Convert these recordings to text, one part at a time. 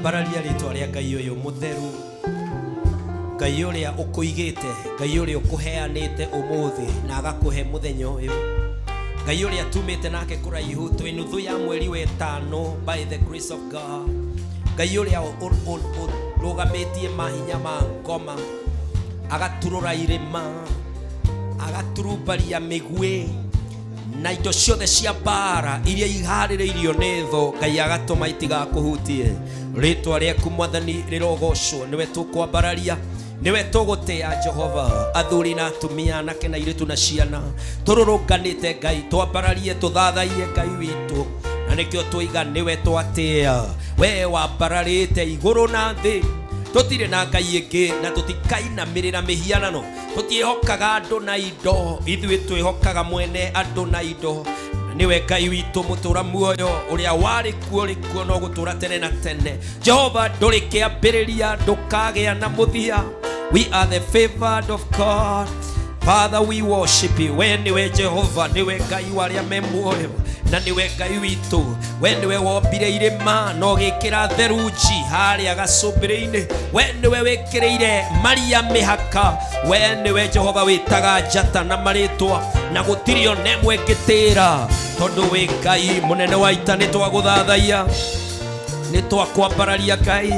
Ambararia rĩtwa rĩa Ngai ũyũ mũtheru, Ngai ũrĩa ũkũigĩte, Ngai ũrĩa ũkũheanĩte ũmũthĩ na agakũhe mũthenya ũyũ, Ngai ũrĩa tumĩte nake kũraihu twĩ nuthu ya mweri wetano by the grace of God, Ngai ũrĩa ũrũgamĩtie mahinya ma ngoma, agaturũra irĩma, agaturumbaria mĩguĩ na indo ciothe cia mbara iria iharĩrĩirio nĩ thũ, Ngai agatũma itigakũhutie. Rĩtwa rĩaku Mwathani rĩrogocwo, nĩwe tũkwambararia, nĩwe tũgũtĩa Jehova. Athuri na atumia, anake na airĩtu na ciana, tũrũrũnganĩte Ngai, twambararie, tũthathaiye Ngai witũ, na nĩkĩo tũiga nĩwe twatĩa. We wambararĩte igũrũ na thĩ, tũtirĩ na Ngai ĩngĩ, na tũtikainamĩrĩra mĩhianano. Tũtiĩhokaga andũ na indo, ithuĩ twĩhokaga mwene andũ na indo, na nĩwe Ngai witũ mũtũra muoyo, ũrĩa warĩ kuo, ũrĩ kuo, no gũtũra tene na tene. Jehova, ndũrĩ kĩambĩrĩria, ndũkagĩa na mũthia. We are the favored of God. Father, we worship you. We nĩwe Jehova, nĩwe Ngai wa arĩa me muoyo, na nĩwe Ngai witũ. We nĩwe wombire irĩma na ũgĩkĩra therunji harĩa gacũmbĩrĩ-inĩ. We nĩwe wĩkĩrĩire maria mĩhaka. We nĩwe Jehova wĩtaga njata na marĩtwa, na gũtirĩ ona ĩmwe ĩngĩtĩra, tondũ wĩ Ngai mũnene wa ita. Nĩ twagũthathaiya, nĩ twakwambararia Ngai,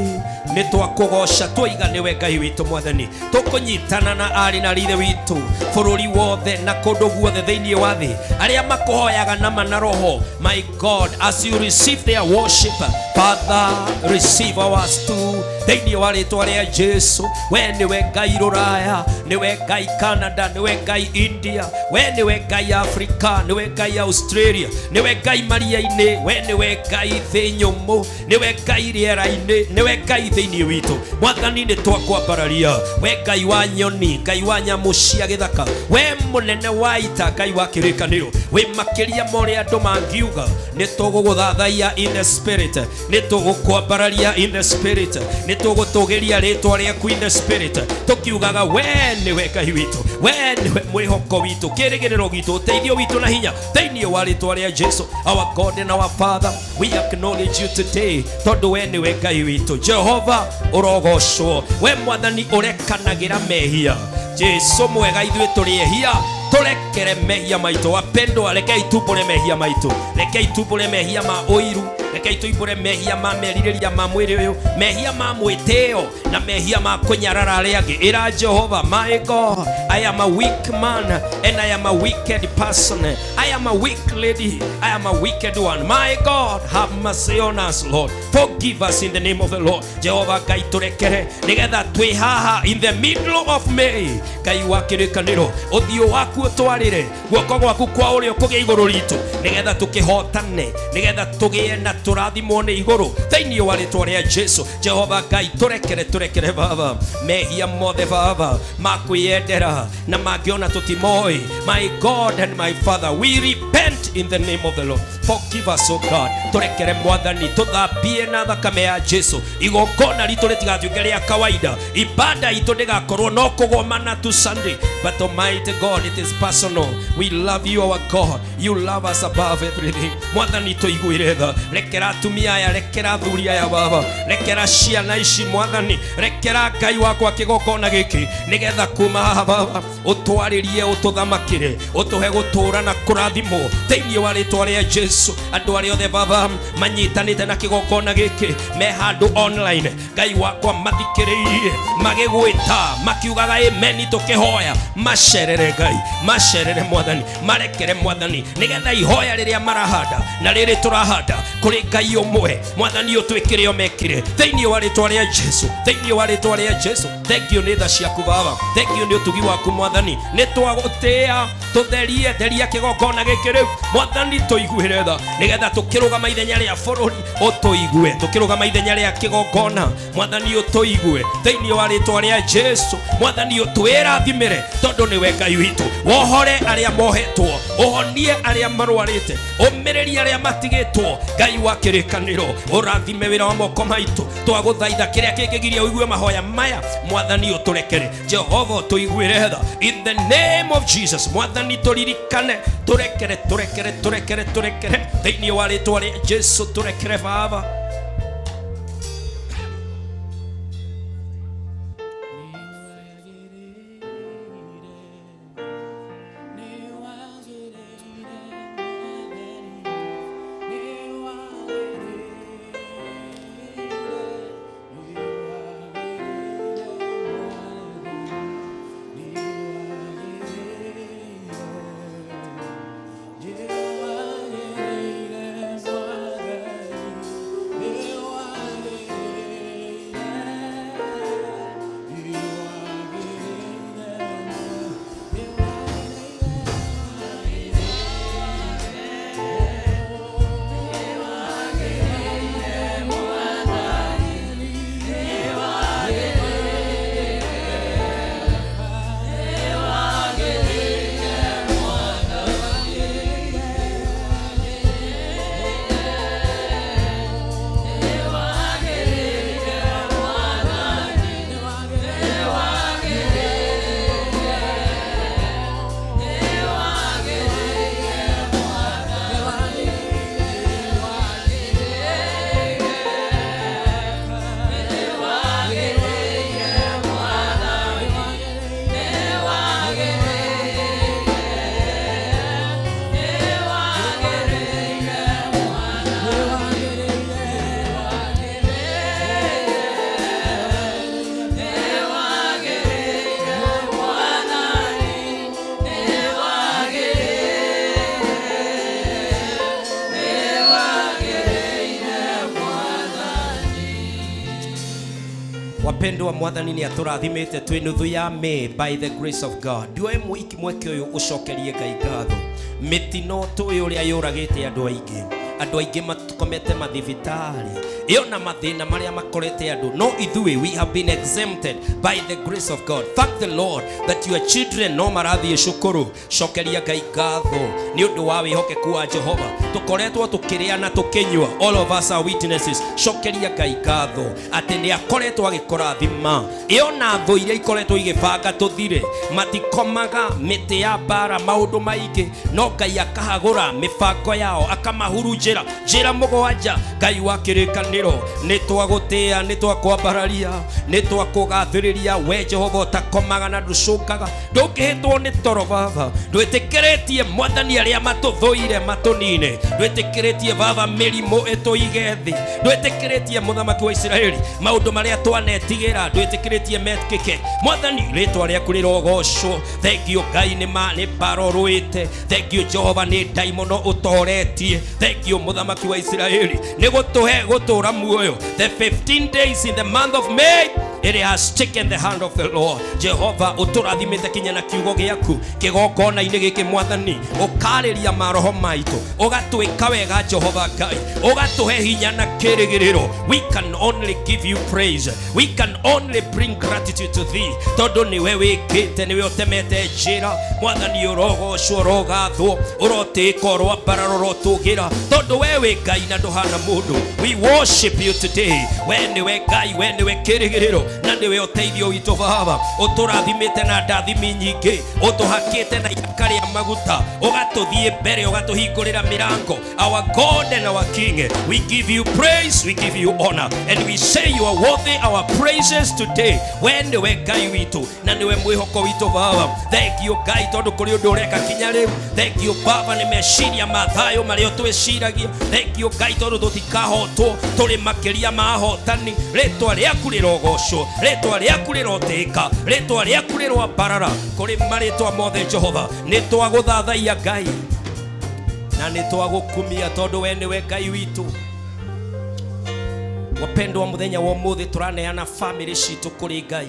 nĩ twakũgoca, twaiga nĩwe Ngai witũ. Mwathani, tũkũnyitana na arĩ na rithe witũ bũrũri wothe na kũndũ guothe thĩinĩ wa thĩ, arĩa makũhoyaga na mana roho. My God, as you receive their worship, Father, receive ours too, thĩinĩ wa rĩtwa rĩa Jesu. We nĩwe Ngai Rũraya, nĩwe Ngai Canada, nĩwe Ngai India, we nĩwe Ngai Africa, nĩwe Ngai Australia, nĩwe Ngai maria-inĩ, we nĩwe Ngai thĩ nyũmũ, nĩwe Ngai rĩera-inĩ, nĩwe Ngai thĩinĩ witũ. Mwathani, nĩ twakwambararia, we Ngai wa nyoni, Ngai wa nyamũ cia gĩthaka, we mũnene wa ita, Ngai wa kĩrĩkanĩro, wĩ makĩria ma ũrĩa andũ mangiuga. Nĩ tũgũgũthathaiya in the spirit, nĩ tũgũkwambararia in the spirit, nĩ tũgũtũgĩria rĩtwa rĩaku in the spirit, tũkiugaga we nĩwe Ngai witũ, we nĩwe mwĩhoko witũ, kĩrĩgĩrĩro gitũ, ũteithio witũ na hinya, thĩinĩ wa rĩtwa rĩa Jesu. Our God and our Father, we acknowledge you today, tondũ we nĩwe Ngai witũ. Jehova, ũrogocwo, we Mwathani ũrekanagĩra mehia. Jesu mwega, ithuĩ tũrĩ ehia, tũrekere mehia maitũ. Wapendwa, rekei tumbũre mehia maitũ, rekei tumbũre mehia ma ũiru, rekei tuimbũre mehia ma merirĩria ma mwĩrĩ ũyũ, mehia ma mwĩtĩo na mehia ma kũnyarara arĩa angĩ. Ĩra Jehova, "My God, I am a weak man and I am a wicked person. I am a weak lady, I am a wicked one. My God, have mercy on us. Lord, forgive us in the name of the Lord." Jehova Ngai, tũrekere nĩgetha twĩ haha in the middle of May. Ngai wa kĩrĩkanĩro, ũthiũ waku ũtwarĩre, guoko gwaku kwa ũrĩo kũgĩe igũrũ ritũ, nĩgetha tũkĩhotane, nĩgetha tũgĩe na tũrathimwo nĩ igũrũ, thĩinĩ wa rĩtwa rĩa Jesu. Jehova Ngai, tũrekere, tũrekere Baba mehia mothe, Baba, ma kwĩyendera na mangĩona tũtimoĩ. My God and my Father, we repent in the name of the Lord. Forgive us, O God. Tũrekere Mwathani, tũthambie na thakame ya Jesu. Igongona ritũ rĩtigatuĩke rĩa kawaida, ibada itũ ndĩgakorwo no kũgomana tu Sunday, but Almighty God, it is personal. We love you, our God. You love us above everything. Mwathani, tũiguĩre tha. Rekera atumia aya, rekera athuri aya Baba, rekera ciana ici Mwathani, rekera Ngai wakwa kĩgongona gĩkĩ, nĩgetha kuma haha Baba ũtwarĩrie, ũtũthamakĩre, ũtũhe gũtũũra na kũrathimwo, thĩinĩ wa rĩtwa rĩa Jesu. Andũ arĩa othe Baba manyitanĩte na kĩgongona gĩkĩ, me handũ online, Ngai wakwa, mathikĩrĩirie magĩgwĩta makiugaga ameni tũkĩhoya, macerere Ngai, macerere Mwathani, marekere Mwathani, nĩgetha ihoya rĩrĩa marahanda na rĩrĩ tũrahanda kũrĩ Ngai ũmwe, Mwathani, ũtwĩkĩre o mekire, thĩinĩ wa rĩtwa rĩa Jesu, thĩinĩ wa rĩtwa rĩa Jesu. Thank you nĩ tha ciaku Baba, thank you nĩ ũtugi waku Mwathani. Nĩ twagũtĩĩa, tũtherie, theria kĩgongona gĩkĩ rĩu Mwathani, tũiguĩre tha, nĩgetha tũkĩrũgama ithenya rĩa bũrũri ũtũigue, tũkĩrũgama ithenya rĩa kĩgongona Mwathani ũtũigue, thĩinĩ wa rĩtwa rĩa Jesu. Mwathani, ũtwĩrathimĩre, tondũ nĩwe Ngai witũ. Wohore arĩa mohetwo, ũhonie arĩa marwarĩte, ũmĩrĩrie arĩa matigĩtwo. Ngai wa kĩrĩkanĩro, ũrathime wĩra wa moko maitũ. Twagũthaitha, kĩrĩa kĩngĩgiria ũigue mahoya maya, Mwathani, ũtũrekere. Jehova, ũtũiguĩre tha in the name of Jesus. Mwathani, tũririkane, tũrekere, tũrekere, tũrekere, tũrekere, thĩinĩ wa rĩtwa rĩa Jesu. Tũrekere Baba. Wapendwa, Mwathani nĩ atũrathimĩte twĩ nuthu ya May by the grace of God. Ndioe mwiki mweke ũyũ ũcokerie Ngai ngatho. Mĩtino tũĩ ũrĩa yũragĩte andũ aingĩ, andũ aingĩ makomete mathibitarĩ, ĩyo na mathĩna marĩa makorete andũ, no ithuĩ we have been exempted by the grace of God. Thank the Lord that your children no marathiĩ cukuru. Cokeria Ngai ngatho nĩ ũndũ wa wĩhokeku wa Jehova. Tũkoretwo tũkĩrĩa na tũkĩnyua, all of us are witnesses. Cokeria Ngai ngatho atĩ nĩ akoretwo agĩkũrathima. Ĩyo na thũ iria ikoretwo igĩbanga tũthire, matikomaga mĩtĩ ya mbara, maũndũ maingĩ, no Ngai akahagũra mĩbango yao, akamahurunjĩra njĩra mũgwanja. Ngai wa kĩrĩkanĩro, nĩ twagũtĩĩa, nĩ twakwambararia, nĩ twakũgathĩrĩria. We Jehova ũtakomaga na ndũcũngaga, ndũngĩhĩtwo nĩ toro baba. Ndwĩtĩkĩrĩtie Mwathani arĩa matũthũire matũnine, ndwĩtĩkĩrĩtie baba mĩrimũ ĩtũige thĩ, ndwĩtĩkĩrĩtie mũthamaki wa Isiraeli maũndũ marĩa twanetigĩra ndwĩtĩkĩrĩtie mekĩke. Mwathani, rĩtwa rĩaku rĩrogocwo. Thengio Ngai nĩ ma nĩ mbara ũrũĩte. Thengio Jehova nĩ ndaimono ũtoretie. Thengio mũthamaki wa Isiraeli nĩ gũtũhe gũtũra muoyo. The 15 days in the month of May, it has taken the hand of the Lord. Jehova ũtũrathimĩte kinya na kiugo gĩaku kĩgongona-inĩ gĩkĩ. Mwathani, ũkarĩria maroho maitũ, ũgatwĩka wega. Jehova Ngai, ũgatũhe hinya na kĩrĩgĩrĩro. We can only give you praise, we can only bring gratitude to thee, tondũ nĩwe wĩkĩte, nĩwe ũtemete njĩra. Mwathani, ũrogocwo, ũrogathwo, ũrotĩka, ũroambarara, ũrotũgĩra, tondũ we wĩ Ngai na ndũhana mũndũ. We worship you today. We nĩwe Ngai, we nĩwe kĩrĩgĩrĩro na nĩwe ũteithio witũ. Baba, ũtũrathimĩte na ndathimi nyingĩ, ũtũhakĩte na ihaka rĩa maguta, ũgatũthiĩ mbere, ũgatũhingũrĩra mĩrango. Our God and our King, we give you praise, we give you honor, and we say you are worthy our praises today. We nĩwe Ngai witũ na nĩwe mwĩhoko witũ. Baba, thank you Ngai, tondũ kũrĩ ũndũ ũreka kinya rĩu. Thank you Baba nĩ meciria ma thayũ marĩa twĩciragia. Thank you Ngai, tondũ tũtikahotwo, tũrĩ makĩria ma ahotani. Rĩtwa rĩaku rĩrogocwo, rĩtwa rĩaku rĩrotĩka, rĩtwa rĩaku rĩroambarara kũrĩ marĩtwa mothe. Jehova, nĩ twagũthathaiya Ngai na nĩ twagũkumia, tondũ we nĩwe Ngai witũ. Wapendwa, mũthenya wa ũmũthĩ tũraneana famĩlĩ citũ kũrĩ Ngai,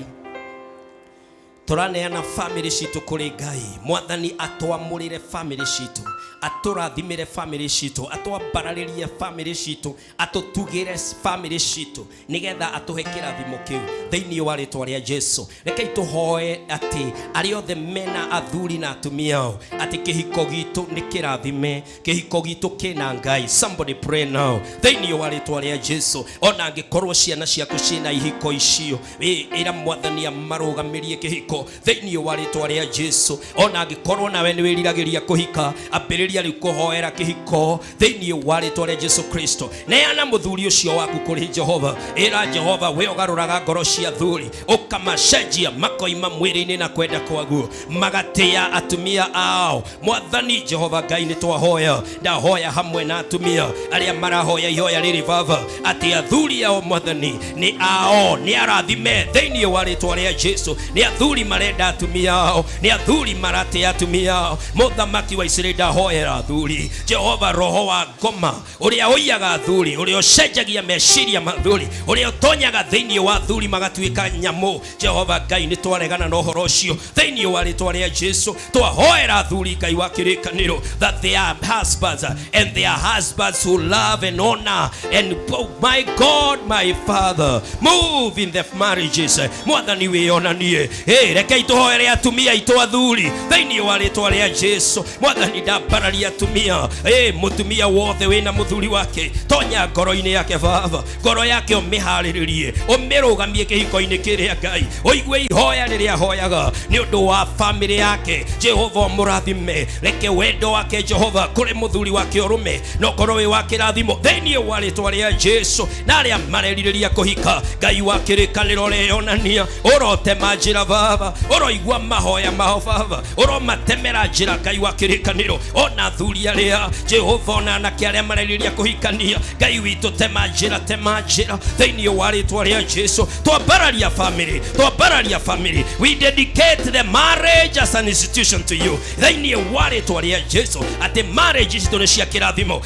tũraneana famĩlĩ citũ kũrĩ Ngai. Mwathani atwamũrĩre famĩlĩ citũ, atũrathimĩre famĩlĩ citũ, atwambararĩrie famĩlĩ citũ, atũtugĩre famĩlĩ citũ, nĩgetha atũhe kĩrathimo kĩu thĩinĩ wa rĩtwa rĩa Jesu. Rekei tũhoe atĩ arĩa othe mena athuri na atumia ao, atĩ kĩhiko gitũ nĩ kĩrathime, kĩhiko gitũ kĩna Ngai. Somebody pray now thĩinĩ wa rĩtwa rĩa Jesu. Ona angĩkorwo ciana ciaku ciĩna ihiko icio, ĩra Mwathani amarũgamĩrie kĩhiko thĩinĩ wa rĩtwa rĩa Jesu. Ona angĩkorwo nawe nĩ wĩriragĩria kũhika, ambĩrĩria rĩu kũhoera kĩhiko thĩinĩ wa rĩtwa rĩa Jesu Kristo. Neana mũthuri ũcio waku kũrĩ Jehova. Ĩra Jehova, we ũgarũraga ngoro cia thuri, ũkamacenjia makoima mwĩrĩ-inĩ na kwenda kwaguo, magatĩa atumia ao. Mwathani Jehova Ngai, nĩ twahoya, ndahoya hamwe na atumia arĩa marahoya ihoya rĩrĩ Baba, atĩ athuri ao, Mwathani, nĩ ao nĩ arathime thĩinĩ wa rĩtwa rĩa Jesu. Nĩ athuri marenda atumia ao, nĩ athuri maratĩa atumia ao. Mũthamaki wa Isiraeli, ndahoera athuri. Jehova, roho wa ngoma ũrĩa ũiyaga athuri, ũrĩa ũcenjagia meciria ma athuri, ũrĩa ũtonyaga thĩinĩ wa athuri magatuĩka nyamũ, Jehova Ngai, nĩ twaregana na ũhoro ũcio thĩinĩ wa rĩtwa rĩa Jesu. Twahoera athuri, Ngai wa kĩrĩkanĩro, that they are husbands and they are husbands who love and honor and, oh my God, my Father, move in the marriages. Mwathani, wĩonanie. Hey, rekei tũhoere atumia aitũ athuri thĩinĩ wa rĩtwa rĩa Jesu. Mwathani, ndambararia atumia. Hey, mũtumia wothe wĩna mũthuri wake, tonya ngoro-inĩ yake Baba, ngoro yake ũmĩharĩrĩrie, ũmĩrũgamie kĩhiko-inĩ kĩrĩa. Ngai, ũigue ihoya rĩrĩa ahoyaga nĩ ũndũ wa famĩlĩ yake. Jehova, ũmũrathime. Reke wendo wake, Jehova, kũrĩ mũthuri wake ũrũme na ũkorwo wĩ wa kĩrathimo thĩinĩ wa rĩtwa rĩa Jesu. Na arĩa marerirĩria kũhika, Ngai wa kĩrĩkanĩro, ũreyonania, ũrotema njĩra Baba, ũroigua mahoya mao Baba, ũromatemera njĩra. Ngai wa kĩrĩkanĩro, ona Ona athuri arĩa Jehova, ona anake arĩa marerirĩria kũhikania, Ngai witũ, tema njĩra, tema njĩra thĩinĩ wa rĩtwa rĩa Jesu. Twambararia family, twambararia family. We dedicate the marriage as an institution to you thĩinĩ wa rĩtwa rĩa Jesu, atĩ marriage citũ nĩ cia kĩrathimo.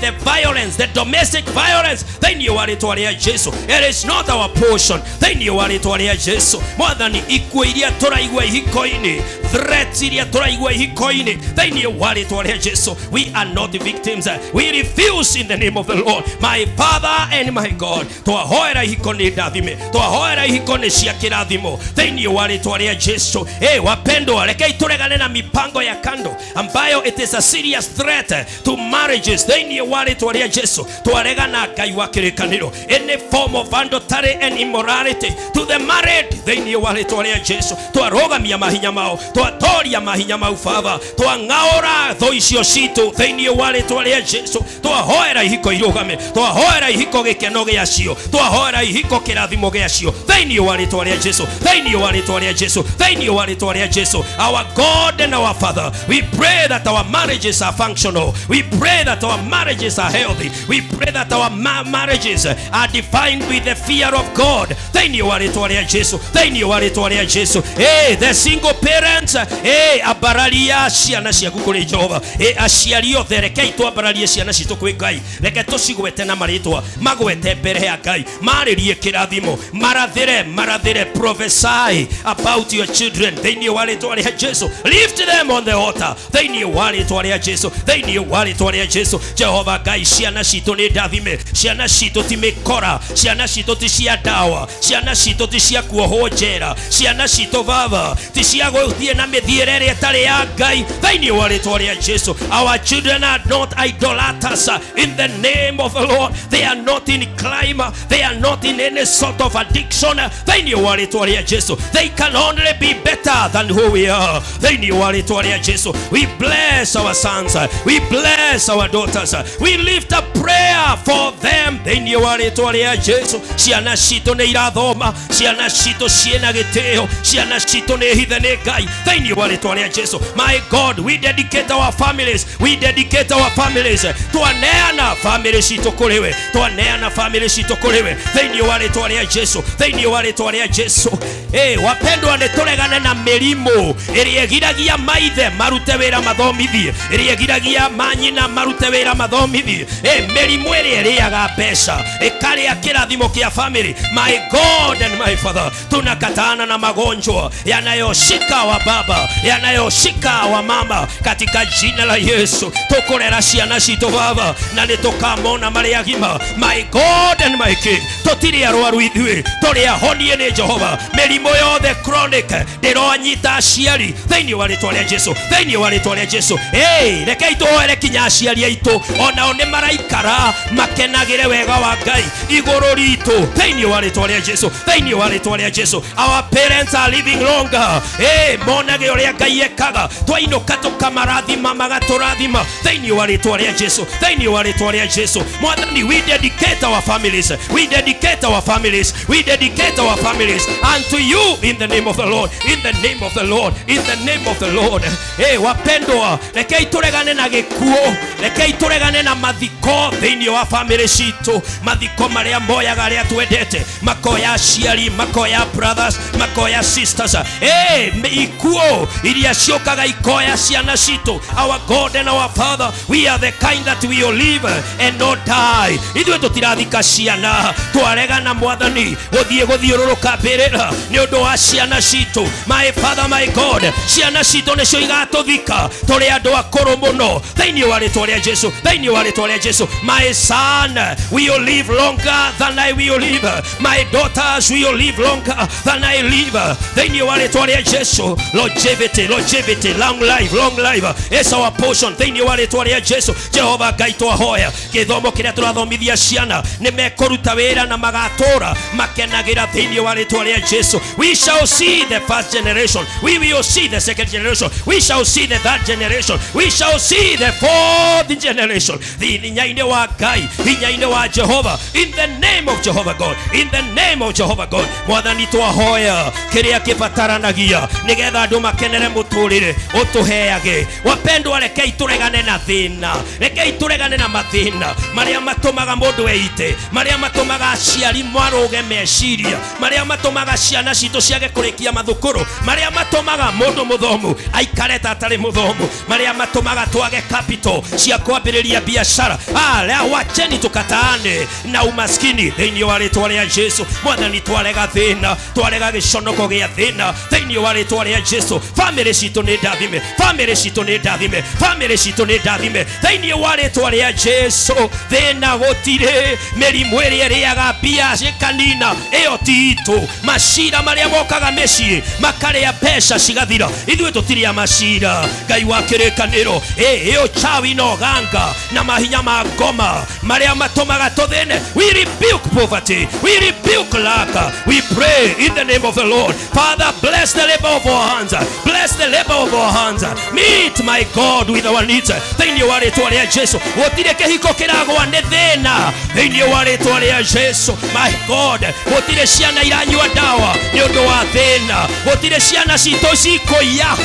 The violence, the domestic violence, thĩinĩ wa rĩtwa rĩa Jesu, it is not our portion thĩinĩ wa rĩtwa rĩa Jesu. Mwathani, ikuũ iria tũraigua ihiko-inĩ, threats iria tũraigua ihiko-inĩ, thĩinĩ wa rĩtwa rĩa Jesu, we are not victims. We refuse in the name of the Lord. My Father and my God, twahoera ihiko nĩ ndathime, twahoera ihiko nĩ cia kĩrathimo thĩinĩ wa rĩtwa rĩa Jesu. Hey, wapendwa, rekei tũregane na mipango ya kando ambayo it is a serious threat to marriages thĩinĩ wa rĩtwa rĩa Jesu. Twaregana, Ngai wa kĩrĩkanĩro, any form of adultery and immorality to the married thĩinĩ wa rĩtwa rĩa Jesu. Twarũgamia mahinya mao, twatoria mahinya mau, Baba, twang'aũra thũ icio citũ thĩinĩ wa rĩtwa rĩa Jesu. Twahoera ihiko irũgame, twahoera ihiko gĩkeno gĩacio, twahoera ihiko kĩrathimo gĩacio thĩinĩ wa rĩtwa rĩa Jesu, thĩinĩ wa rĩtwa rĩa Jesu, thĩinĩ wa rĩtwa rĩa Jesu. Our God and our Father, we pray that our marriages are functional. We pray that our marriages are healthy. We pray that our marriages are defined with the fear of God thĩinĩ wa rĩtwa rĩa Jesu, thĩinĩ wa rĩtwa rĩa Jesu. Hey, the single parents, hey, ambararia ciana ciaku kũrĩ Jehova. Hey, aciari othe, rekei twambararie ciana citũ kwĩ Ngai. Reke tũcigwete na marĩtwa, magwete mbere ya Ngai, marĩrie kĩrathimo, marathĩre, marathĩre. Prophesy about your children thĩinĩ wa rĩtwa rĩa Jesu. Lift them on the altar thĩinĩ wa rĩtwa rĩa Jesu, thĩinĩ wa rĩtwa rĩa Jesu. Jehova Ngai, ciana citũ nĩ ndathime. Ciana citũ ti mĩkora, ciana citũ ti cia ndawa, ciana citũ ti cia kuohwo njera, ciana citũ, Baba, ti cia gũthiĩ na mĩthiĩre ĩrĩa ĩtarĩ ya Ngai thĩinĩ wa rĩtwa rĩa Jesu. Our children are not idolaters in the name of the Lord. They are not in crime, they are not in any sort of addiction thĩinĩ wa rĩtwa rĩa Jesu. They can only be better than who we are thĩinĩ wa rĩtwa rĩa Jesu. We bless our sons, we bless our daughters, we lift a prayer for them thĩinĩ wa rĩtwa rĩa Jesu. Ciana citũ nĩ irathoma, ciana citũ ciĩna gĩtĩo, ciana citũ nĩ hithe nĩ Ngai thĩinĩ wa rĩtwa rĩa Jesu. My God, we dedicate our families, we dedicate our families. Twaneana family citũ kũrĩ we, twaneana family citũ kũrĩ we thĩinĩ wa rĩtwa rĩa Jesu, thĩinĩ wa rĩtwa rĩa Jesu. Hey, wapendwa, nĩ tũregane na mĩrimũ ĩrĩa ĩgiragia maithe marute wĩra mathomithie, ĩrĩa ĩgiragia manyina marute wĩra mathomithie. Hey, mĩrimũ ĩrĩa ĩrĩaga mbeca, ĩkarĩa kĩrathimo kĩa family. My God and my Father, tunakatana na magonjwa yanayoshika wa baba, yanayoshika wa mama katika jina la Yesu. Tũkũrera ciana citũ, Baba, na nĩ tũkamona marĩ agima. My God and my King, tũtirĩ arwaru ithuĩ, tũrĩ ahonie nĩ Jehova. Mĩrimũ yothe chronic ndĩronyita aciari thĩinĩ wa rĩtwa rĩa Jesu, thĩinĩ wa rĩtwa rĩa Jesu. Hey, rekei tũhoere kinya aciari aitũ, onao nĩ maraikara makenagĩre wega wa Ngai igũrũ ritũ thĩinĩ wa rĩtwa rĩa Jesu, thĩinĩ wa rĩtwa rĩa Jesu. Our parents are living longer. Hey, monage ũrĩa Ngai ekaga. Twainũka tũkamarathima, magatũrathima thĩinĩ wa rĩtwa rĩa Jesu, thĩinĩ wa rĩtwa rĩa Jesu. Mwathani, we dedicate our families, we dedicate our families, we dedicate our families unto you in the name of the Lord, in the name of the Lord, in the name of the Lord. Hey, wapendwa, rekei tũregane na gĩkuũ, rekei tũregane na mathiko thĩinĩ wa family citũ, mathiko marĩa moyaga arĩa twendete, makoya aciari, makoya brothers, makoya sisters. Hey, ikuũ iria ciũkaga ikoya ciana citũ. Our God and our Father, we are the kind that we will live and not die. Ithuĩ tũtirathika ciana. Twaregana, Mwathani, gũthiĩ gũthiũrũrũka mbĩrĩra nĩ ũndũ wa ciana citũ. My Father, my God, ciana citũ nĩcio igatũthika tũrĩ andũ akũrũ mũno thĩinĩ wa rĩtwa rĩa Jesu, thĩinĩ wa rĩtwa rĩa Jesu. My son will live longer than I will live. My daughters will live longer than I live thĩinĩ wa rĩtwa rĩa Jesu. Longevity, longevity, long life, long life is our portion thĩinĩ wa rĩtwa rĩa Jesu. Jehova Ngai, twahoya gĩthomo kĩrĩa tũrathomithia ciana, nĩ mekũruta wĩra na magatũra makenagĩra thĩinĩ wa rĩtwa rĩa Jesu. We shall see the first generation, we will see the second generation, we shall see the third generation, we shall see the fourth generation. Hinya-inĩ wa Ngai, hinya-inĩ wa Jehova, in the name of Jehovah God, in the name of Jehovah God. Mwathani, twahoya kĩrĩa kĩbataranagia nĩgetha andũ makenere mũtũrĩre, ũtũheage. Wapendwa, rekei tũregane na thĩna, rekei tũregane na mathĩna marĩa matũmaga mũndũ eite, marĩa matũmaga aciari marũge meciria, marĩa matũmaga ciana citũ ciage kũrĩkia mathukuru, marĩa matũmaga mũndũ mũthomu aikare ta atarĩ mũthomu, marĩa matũmaga twage capital cia kwambĩrĩria biashara. Ah, wacheni tukataane na umaskini thĩinĩ wa rĩtwa rĩa Jesu. Mwathani, twarega thĩna, twarega gĩconoko gĩa thĩna thĩinĩ wa rĩtwa rĩa Jesu. Famĩlĩ citũ nĩ ndathime, famĩlĩ citũ nĩ ndathime, famĩlĩ citũ nĩ ndathime thĩinĩ wa rĩtwa rĩa Jesu. Thĩna gũtirĩ, mĩrimũ ĩrĩa ĩrĩaga mbia cikanina ĩyo ti itũ, macira marĩa mokaga mĩciĩ makarĩa mbeca cigathira, ithuĩ tũtirĩ a macira. Ngai wa kĩrĩkanĩro, ĩ ũchawi na ũganga na mahinya ma ngoma marĩa matũmaga tũthĩne, we rebuke poverty, we rebuke lack. We pray in the name of the Lord. Father, bless the labor of our hands, bless the labor of our hands. Meet, my God, with our needs thĩinĩ wa rĩtwa rĩa Jesu. Gũtirĩ kĩhiko kĩragwa nĩ thĩna thĩinĩ wa rĩtwa rĩa Jesu. My God, gũtirĩ ciana iranyua ndawa nĩ ũndũ wa thĩna, gũtirĩ ciana citũ cikũiya.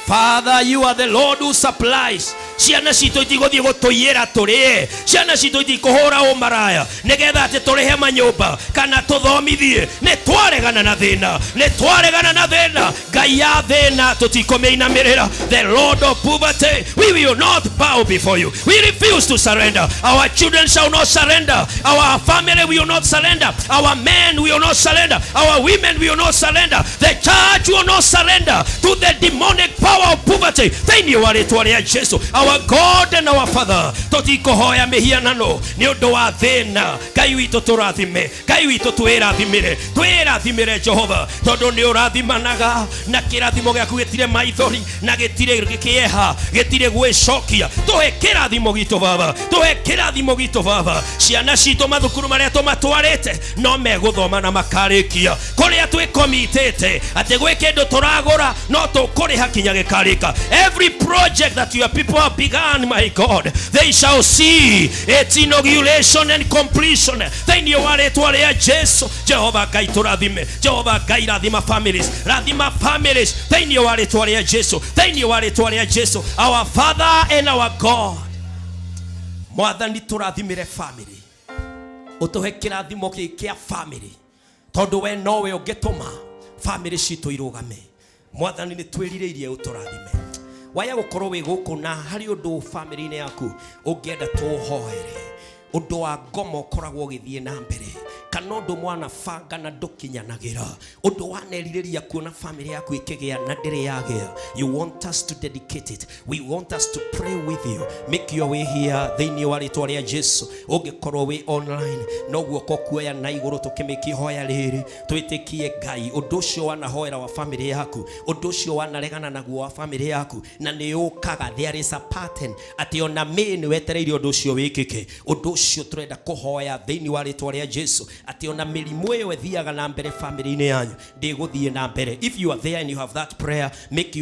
Father, you are the Lord who supplies. Ciana citũ itigũthiĩ gũtũiyĩra tũrĩe, ciana citũ itikũhũra ũmaraya nĩgetha atĩ tũrĩhe manyũmba kana tũthomithie. Nĩ twaregana na thĩna, nĩ twaregana na thĩna. Ngai ya thĩna tũtikũmĩinamĩrĩra. The Lord of poverty, we will not bow before you. We refuse to surrender. Our children shall not surrender, our family will not surrender, our men will not surrender, our women will not surrender, the church will not surrender to the demonic power of poverty thĩinĩ wa rĩtwa rĩa Jesu. Our God and our Father, tũtikũhoya mĩhianano nĩ ũndũ wa thĩna. Ngai witũ, tũrathime. Ngai witũ, twĩrathimĩre, twĩrathimĩre, Jehova, tondũ nĩ ũrathimanaga na kĩrathimo gĩaku gĩtirĩ maithori na gĩtirĩ kĩeha, gĩtirĩ gwĩcokia. Tũhe kĩrathimo gitũ, Baba, tũhe kĩrathimo gitũ, Baba. Ciana citũ mathukuru marĩa tũmatwarĩte no megũthoma na makarĩkia, kũrĩa twĩkomitĩte atĩ gwĩ kĩndũ tũragũra no tũkũrĩha kinya gĩkarĩka. Every project that your people have begun, my God, they shall see its inauguration and completion thĩinĩ wa rĩtwa rĩa Jesu. Jehova Ngai, tũrathime. Jehova Ngai, rathima families, rathima families thĩinĩ wa rĩtwa rĩa Jesu, thĩinĩ wa rĩtwa rĩa Jesu. Our Father and our God, Mwathani, tũrathimĩre family, ũtũhe kĩrathimo gĩkĩ kĩa family, tondũ we nowe ũngĩtũma family citũ irũgame. Mwathani, nĩ twĩrirĩirie ũtũrathime. Waya gũkorwo wĩ gũkũ na harĩ ũndũ family-inĩ yaku ũngĩenda tũũhoere, ũndũ wa ngoma ũkoragwo ũgĩthiĩ na mbere, kana ũndũ mwanabanga na ndũkinyanagĩra, ũndũ wanerirĩria kuona family yaku ĩkĩgĩa na ndĩrĩ yagĩa, you want us to dedicate it, we want us to pray with you, make your way here thĩinĩ wa rĩtwa rĩa Jesu. Ũngĩkorwo wĩ online, no guoko kuoya na igũrũ tũkĩmĩkia ihoya rĩrĩ, twĩtĩkie Ngai ũndũ ũcio wanahoera wa family yaku, ũndũ ũcio wanaregana naguo wa family yaku na nĩ ũkaga. There is a pattern atĩ ona mĩ nĩ wetereire ũndũ ũcio wĩkĩke. Ũndũ ũcio tũrenda kũhoya thĩinĩ wa rĩtwa rĩa Jesu atĩ ona mĩrimũ ĩyo ĩthiaga na mbere family-inĩ yanyu ndĩgũthiĩ na mbere. If you are there and you have that prayer, make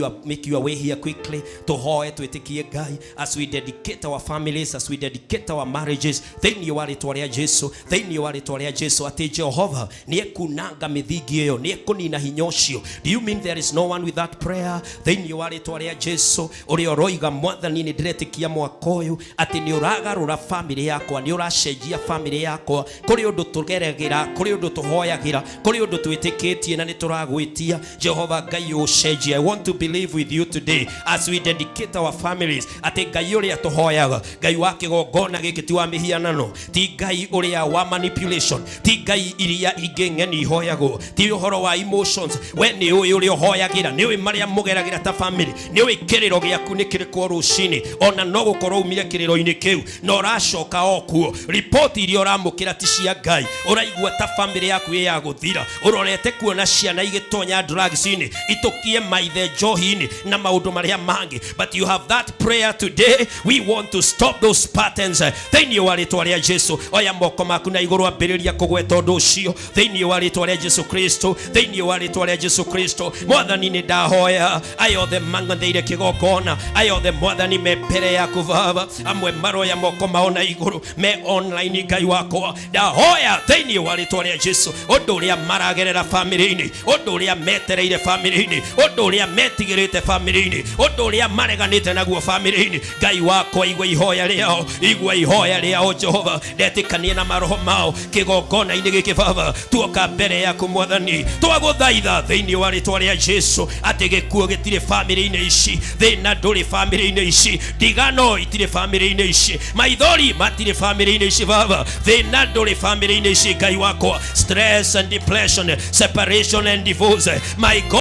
your way here quickly, tũhoe twĩtĩkie Ngai as we dedicate our families, as we dedicate our marriages thĩinĩ wa rĩtwa rĩa Jesu, thĩinĩ wa rĩtwa rĩa Jesu, atĩ Jehova nĩ ekunanga mĩthingi ĩyo, nĩ ekũnina hinya ũcio. Do you mean there is no one with that prayer thĩinĩ wa rĩtwa rĩa Jesu, ũrĩa ũroiga, "Mwathani, nĩ ndĩretĩkia mwaka ũyũ atĩ nĩ ũragarũra family yakwa, nĩ ũracenjia family yakwa"? Kũrĩ ũndũ tũgeragĩra, kũrĩ ũndũ tũhoyagĩra, kũrĩ ũndũ twĩtĩkĩtie na nĩ tũragwĩtia, Jehova Ngai, ũcenjie. I want to believe with you today as we dedicate our families atĩ Ngai ũrĩa tũhoyaga, Ngai wa kĩgongona gĩkĩ, ti wa mĩhianano, ti Ngai ũrĩa wa manipulation, ti ngai iria ingĩ ng'eni ihoyagwo, ti ũhoro wa emotions. We nĩ ũĩ ũrĩa ũhoyagĩra, nĩ ũĩ marĩa mũgeragĩra ta family, nĩ ũĩ kĩrĩro gĩaku nĩ kĩrĩkũ o rũcinĩ, ona no gũkorwo umire kĩrĩro-inĩ kĩu na ũracoka o kuo. Ripoti iria ũramũkĩra ti cia Ngai. Ũraigua Ũraigua ta famĩlĩ yaku ĩ ya gũthira. Ũrorete kuona ciana igĩtonya drugs-inĩ, itũkie maithe njohi-inĩ na maũndũ marĩa mangĩ. But you have that prayer today. We want to stop those patterns thĩinĩ wa rĩtwa rĩa Jesu. Oya moko maku na igũrũ, ambĩrĩria kũgweta ũndũ ũcio thĩinĩ wa rĩtwa rĩa Jesu Kristo, thĩinĩ wa rĩtwa rĩa Jesu Kristo. Mwathani, nĩ ndahoya aya othe mang'atheire kĩgongona, aya othe, Mwathani, me mbere yaku Baba, amwe maroya moko mao na igũrũ me online. Ngai wakwa, ndahoya thĩinĩ wa rĩtwa rĩa Jesu, ũndũ ũrĩa maragerera famĩlĩ-inĩ, ũndũ ũrĩa metereire famĩlĩ-inĩ, ũndũ ũrĩa metigĩrĩte famĩlĩ-inĩ, ũndũ ũrĩa mareganĩte naguo famĩlĩ-inĩ, Ngai wakwa, igua ihoya rĩao, igua ihoya rĩao. Jehova, ndetĩkanie na maroho mao kĩgongona-inĩ gĩkĩ. Baba, tuoka mbere yaku, Mwathani, twagũthaitha thĩinĩ wa rĩtwa rĩa Jesu atĩ gĩkuũ gĩtirĩ famĩlĩ-inĩ ici, thĩna ndũrĩ famĩlĩ-inĩ ici, ndigano itirĩ famĩlĩ-inĩ ici, maithori matirĩ famĩlĩ-inĩ ici. Baba, thĩna ndũrĩ famĩlĩ-inĩ ici. Ngai wakwa, stress and depression, separation and divorce, my God.